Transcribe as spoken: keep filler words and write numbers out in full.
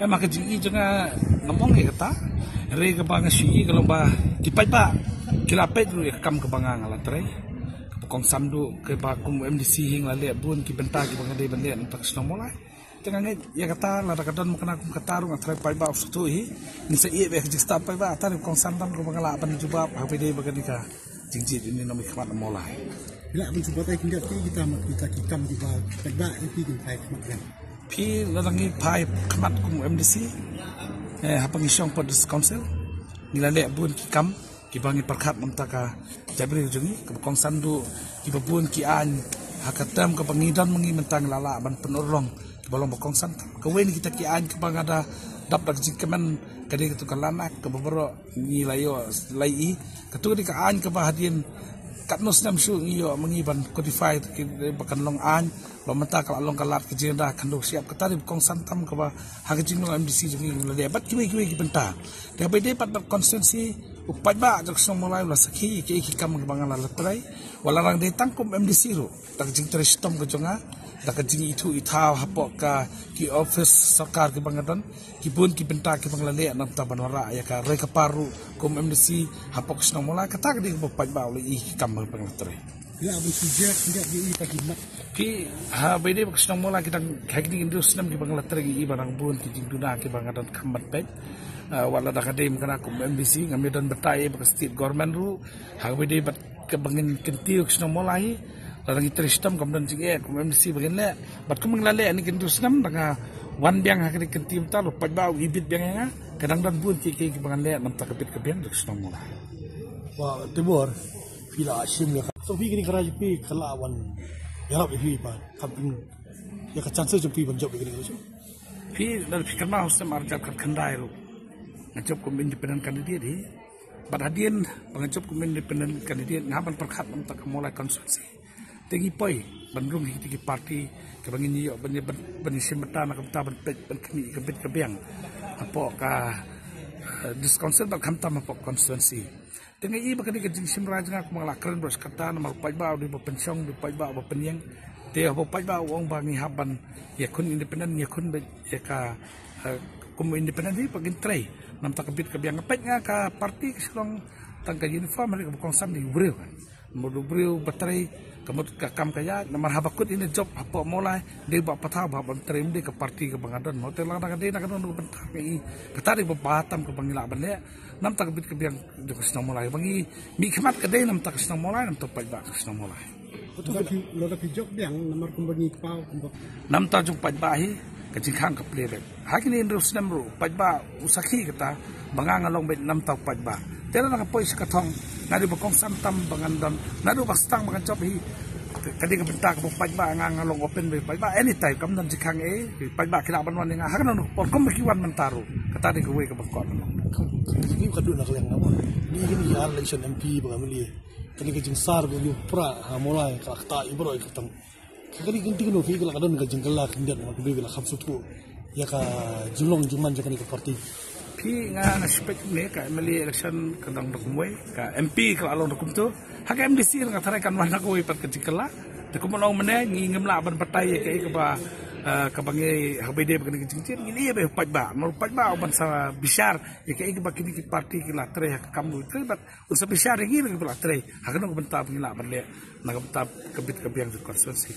Em, ha ka jingïohi jong nga, nga mong ïa kata. Hynrei kaba nga shu ïohi ka long ba ki paidbah ki la peit ruh ïa ka kam kaba nga nga la trei. Kaba kongsan duh kaba kum M D C hi nga la leh bun ki bynta kiba nga dei ban leh na ka bynta ka shnong Mawlai. Te nga ngeit ïa kata, lada ka don mynta kum kata ruh nga tharai paidbah u sngewthuh hi. Ngin sa ïeh beit ha ka jingstad paidbah, kata ruh kongsan tam kaba nga lah ban jubab ha kaba ïadei bad kane ka jingjied ïa une u nongmihkhmat na Mawlai. Phi lah ban shu batai khyndiat ïa kita, mat kita ki kam kiba paidbah ïa phi kin phai khmat kan. Phi, lada ngi phai khmat kum M D C, eh, haba ngi shong pat District Council, ngi la leh bun ki kam kiba ngi pyrkhat na ka bynta ka jaitbynriew jong ngi, kaba kongsan duh kiba bun ki aiñ ha ka term kaba ngi don ma ngi mynta ngi la lah ban pynurlong kiba long ba kongsan tam. Kawei na kita ki aiñ kaba nga da dap da ka jingkmen ka dei katu ka Land Act kaba baroh ngi la ïoh la ïohi. Katu ka dei ka aiñ kaba hadien katno snem shuh ngi ïoh ma ngi ban codify, ba kan long aiñ, ba mynta ka la long ka lad ka jingïada khyndew shyiap. Kata dei ba kongsan tam kaba ha ka jinglong M D C jong ngi la dei bad kiwei kiwei ki bynta. Te haba ïadei bad, bad constituency, u paidbah jong ka shnong Mawlai u la sakhi ïa ki kam kaba nga la trei. Wat la dang dei tang kum M D C ruh, da ka jingtrei shitom ka jong nga, da ka jingithuh ithaw hapoh ka ki office sorkar kiba nga don, ki bun ki bynta kiba nga la leh na ka bynta ban wanrah ïa ka roi ka par ruh kum M D C hapoh ka shnong Mawlai. Kata ka dei kaba u paidbah u la ïohi ki kam ba nga la trei. Ïa, ban shu jia khyndiat ïa i ta ki mat. Phi, haba ïadei bad ka shnong Mawlai, ki dang, ha kine ki hynriew snem kiba nga la trei, ngi ïohi ba dang bun ki jingduna kiba nga donkam ban peit. Ah, wat la da ka dei mynta kum M D C, ngam ïadon batai bad ka state government ruh. Haba ïadei bad kaba ngin kyntiew ka shnong Mawlai, lada ngi trei shitom kam don jingeh kum M D C ba ngin leh. Bad kum ngi la leh ha kine ki hynriew snem, da nga wan biang ha kane ka kyntiew mynta, u paidbah u ibit biang ïa nga. Ka dang don bun kiei kiei kiba ngan leh na ka bynta ka bit ka biang jong ka shnong Mawlai. Wa, te bor, phi la shim ïa ka. So phi kane ka rai phi ka la wan ïarap ïa phi ba, ka pyn, ïa ka chance jong phi ban jop ïa kane ka election. Phi, lada phi kynmaw ha u snem ar hajar khatkhyndai ruh, nga jop kum independent candidate hi. Bad hadien ba nga jop kum independent candidate, nga hap ban pyrkhat na ka bynta ka Mawlai constituency. Te ngi poi ban rung ha kita ki party kiba ngin ïoh ban, ban, ban ïashim bynta na ka bynta ban peit ban khmih ka bit ka biang hapoh ka, eh, District Council bad khamtam hapoh constituency. Te nga ïohi ba kane ka jingshim rai jong nga, kumba nga la kren baroh shi katta, namar u paidbah u dei uba pynshong, u dei u paidbah uba pynïeng. Te haba u paidbah u ong ba ngi hap ban ïakhun independent, ngi ïakhun beit ïa ka, eh, kum independent hi ba ngin trei na ka bynta ka bit ka biang. Nga peit nga ka party ka shu long tang ka uniform, hynrei kaba kongsan dei u briew, kan. Mut u briew ba trei, ka mut ka kam ka ïaid, namar haba kut ïa une u jop hapoh Mawlai, dei ba pathar ba ban trei, ym dei ka party kaba nga don. Mo, te lada ka dei na kano kano ka bynta, nga ïohi kata dei kaba bha tam kaba ngi lah ban leh na ka bynta ka bit ka biang jong ka shnong Mawlai. Ba ngi mihkhmat ka dei na ka bynta ka shnong Mawlai, na ka bynta u paidbah ka shnong Mawlai. Lada phi, lada phi jop biang, namar kumba ngi kpaw, kumba. Na ka bynta jong u paidbah hi, ka jingkhang ka plie beit. Ha kine hynriew snem ruh, u paidbah u sakhi kata, ba nga nga long beit na ka bynta u paidbah. Te lada nga poi sha ka thong, nga dei ba kongsan tam ba ngan don, naduh ba sdang ba ngan jop hi, ka dei ka bynta kaba u paidbah, nga nga long open beit u paidbah, anytime, kam don jingkhang ei, u paidbah ki lah ban wan ïa nga, ha kano kano ka por, kumba ki wan mynta ruh, kata dei kawei kaba kwah ban long. Ni ka duna ka liang nga ba. Ni kine ki ar election M P ba ka mali. Kane ka jingsar ba ngi pra ha Mawlai ka la kata i baroh i kyrteng. Ka kane ka kynti kano phi ka la ka don ka jingkylla khyndiat, ma kynti ka la kham sngewthuh ïa ka jinglong jingman jong kane ka party. Phi, nga nga suspect ne ka M L A election ka dang da kumwei, ka M P ka la long da kumto. Ha ka M D C nga tharai kan wan da kawei pat ka jingkylla. Te kumba long mynne ngi ngim lah ban batai ïa kaei kaba Ah, kaba ngi haba ïadei bad kane ka jingjia ngi ïa ba paidbah, namar u paidbah u ban sa bishar ïa kaei kaba kine ki party ki la trei ha ka kam u trei bad un sa bishar ïa ngi na kaba la trei ha kano ka bynta ba ngi lah ban leh na ka bynta ka bit ka biang jong ka constituency.